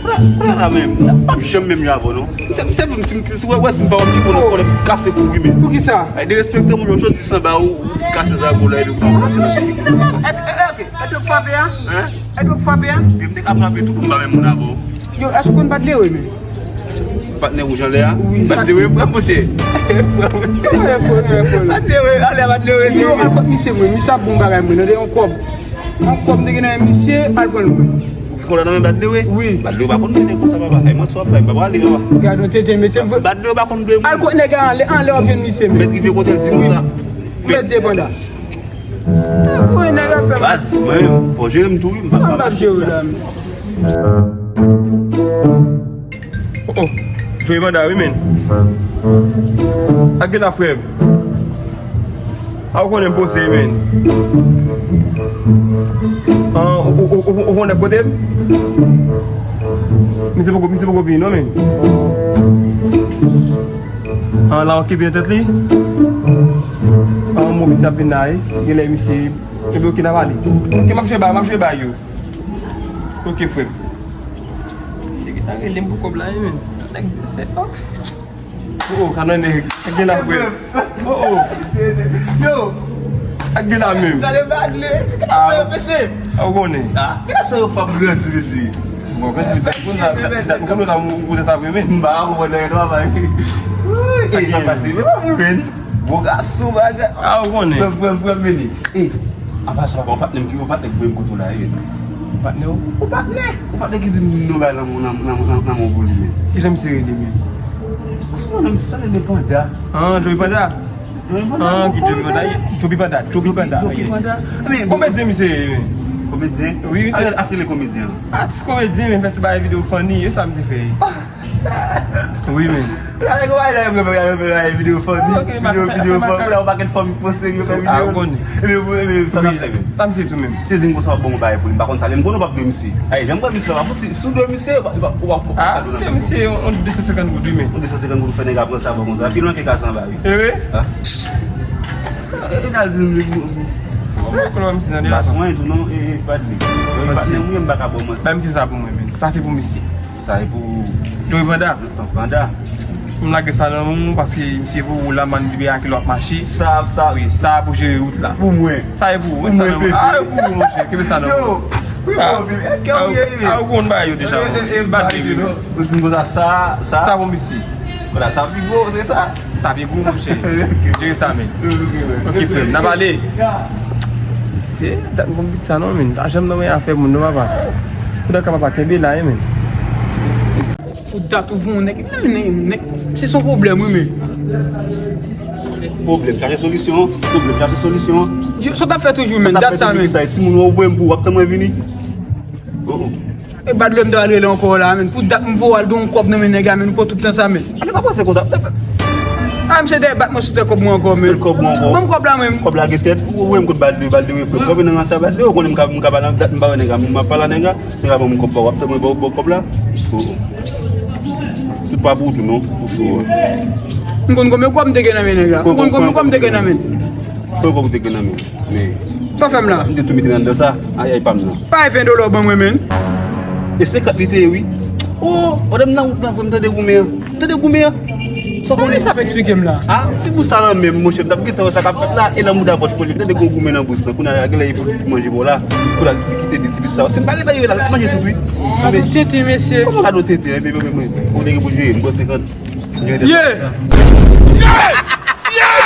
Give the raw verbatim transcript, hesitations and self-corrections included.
Kounye a la menm, m p ap janm menm jan avè w non. M se, m se, m, si, si, si, wè, wè, si m pa wè m ki konnen konnen m kase kou wi men. Poukisa? Ay, derespekte moun yo, jodi sanba ou, ou kase zago la, epi ou pa kase la. Kite m pase, e, e, e, ok. Èske w frape a? Hein? Èske w frape a? Wi, m te ka frape tou pou m pa menm moun avè w. Yo, èske w konn bat lewe men? Patnè wouj anlè a? Wi. Bat lewe, frè, monchè. Bat lewe, anlè bat lewe. Yo, al kot misye mwen, misye ap bon bagay mwen, nan de yon kòb. Yon kòb m te gen nan men misye, al pran l mwen. Ou gen kola nan men Badlewe? Wi. Badlewe pa konn dwe nèg konsa, papa. Ay, manti w ap fè, m pa prale, papa. Gad yon tenten, mesye. Badlewe pa konn dwe moun. Al kot nèg la anlè, anlè w ap jwenn misye, men. Mèt rive kote l di konsa. Ou mèt di panda. Voye nèg ap fè. Baz, mwen, fò jere m tou, wi, m pa ka mache. M ap jere w la, men. Oh, oh. Joey Banda, wi, men. Ak gen la, frè m. A, ou konnen m poze, men. Ah, ou, ou, ou, ou konnen kote m? Misye poko, misye poko vini, non, men. Ah, la, okipe tèt li. Ah, mwen, misye ap vin la, wi. Genlè, misye. Ebyen, oke, n a pale. Oke, m ap jwe ba, m ap jwe ba yo. Oke, frè m. Se ki ta rele m pou kòb la, wi, men. Nèg, se, oh. Oh, oh, ka nan nèg. Ak gen la, frè. Oh, oh. Yo. Ak gen la menm. Gade bad li. Gade sa yo, mesye. Ah, ou konnen. Ah, gade sa yo p ap grandi, mesye. Bon, grandi, m konn sa, m konn sa, m konn sa vre, men. M pa konprann nèg travay. Wi, e, sa pase, men pa vre, men. Bon gason, bagay. Ah, ou konnen. Frè m, frè m, frè m, vini. E, apa sa, papa, ou patnè m ki, ou patnè ki voye m kote w la, e. Ou patnè w? Ou patnè. Ou patnè ki di m nou bay lanmou, lanmou, lanmou, lanmou pou li, men. Kijan misye rele, men? An se moman, misye sa rele Panda. Ah, Joey Panda? Joey Panda, ah, ki Joey Panda? Joey Panda, Joey Panda. Joey Panda. Men, bon. Komedyen misye ye, men. Komedyen? Wi, wi, se. Ak, ak rele komedyen an. Atis komedyen, men, fè ti bagay videyo funny, e sa misye fè. Wi, men. Gade kòman nèg yo fè videyo fanmi. Ok, videyo, videyo fanmi. Kounye a yon pakèt fanmi poste yo fè videyo. Ah, ou konnen. Epi, epi, sa n ap fè menm? Sa misye tou menm. Sezi m konsa w ap ban m yon bagay pou li. M pa konn sa. Lè m konnen w p ap dwe misye. Ay, jan m wè misye la, si w dwe misye, w ap, w ap, w ap, w ap, ah, dwe misye yon de san senkant goud, wi, men. Yon de san senkant goud fè nèg la pran sa bon konsa. Ki lwen ke ka sanba, wi. E wi? Ah. E, e, e, al di m li. Bas mwen tou non, e, e, pa di. E, pa di, mwen, m pa ka ba w manti. Ba m ti sa pou mwen, men. Sa se pou misye. Sa e pou ou. Joey Panda. Panda. M lage sa nan men w paske misye voye w la, man, libere ak lòt mache. Sa, sa. Wi, sa pou jere wout la. Pou mwen. Sa e pou ou. Mwen sa nan men w. A, e pou ou, monchè. Kenbe sa nan men w. Yo, wi, bon, e, kè w ye, wi. A, ou konn bagay yo deja. E, e, e, bad li, wi. Ou di m konsa, sa, sa. Sa pou misye. Vwala, sa pi gwo, se sa. Sa pi gwo, monchè. Ok. Jere sa, men. Ok, ok, men. Ok, frè m, n a pale. Ya. Se dat m konn piti sa non, men. Pa janm nan men afè moun non, papa. Tout an ka papa kenbe la, wi, men. Pou dat ou voye yon nèg, men, nèg, nèg, se son pwoblèm, wi, men. Pwoblèm chache solisyon, pwoblèm chache solisyon. Yo, sa w t ap fè toujou, men, dat sa, men. Sa, timoun, ou voye m pou w ap tann mwen vini. Oh, oh. E bad lè m ta al rele ankò la, men. Pou dat m voye al gen yon kòb nan men nèg la, men, ou pran tout tan sa, men. Nèg la panse konsa. A, misye dèyè bat mwen sou tè kòb mwen ankò, men. Kòb mwen ankò. Ban m kòb la, men. Kòb la gen tèt, ou wè m kot bad li, bad li, frè m. Kanpe nan sa bad li, ou konnen m ka, m ka pale, dat m pa wè nèg la, m ap pale a nèg la, nèg la ban m kòb pa, w ap tann mwen ba w, ba w kòb la. Oh, oh. Tout pa pou ou tou, non. Ou cho, wè. M konn konbyen kòb m te gen nan men nèg la. Ou konn konbyen kòb m te gen nan men. Konbyen kòb ou te gen nan men. Men. Sa w fè m la? M te tou mete nan anndan sa. Ay, ay, pa m nan. Pa ven dola w ban mwen, men. E senkant li te ye, wi. Oh, pandan m nan wout lan, frè m, tande goumen an. Tande goumen an. Sa w konnen? Sa w ap eksplike m la? A, se pou sa lan menm, monchè, m t ap gentan wè sa k ap fèt la, e lan mouda pòch mwen li, m tande gwo goumen nan bous lan. Kounye a la, genlè li pou li manje bò la. Kounye a la, li kite de ti pit sa. Si m pa gentan rive la, l ap manje tout, wi. Gad yon tenten, mesye. Kòman gad yon tenten, men, men, men, men. Ou te gen pou jere, m pran senkant. Yeah! Yeah! Yeah! Yeah!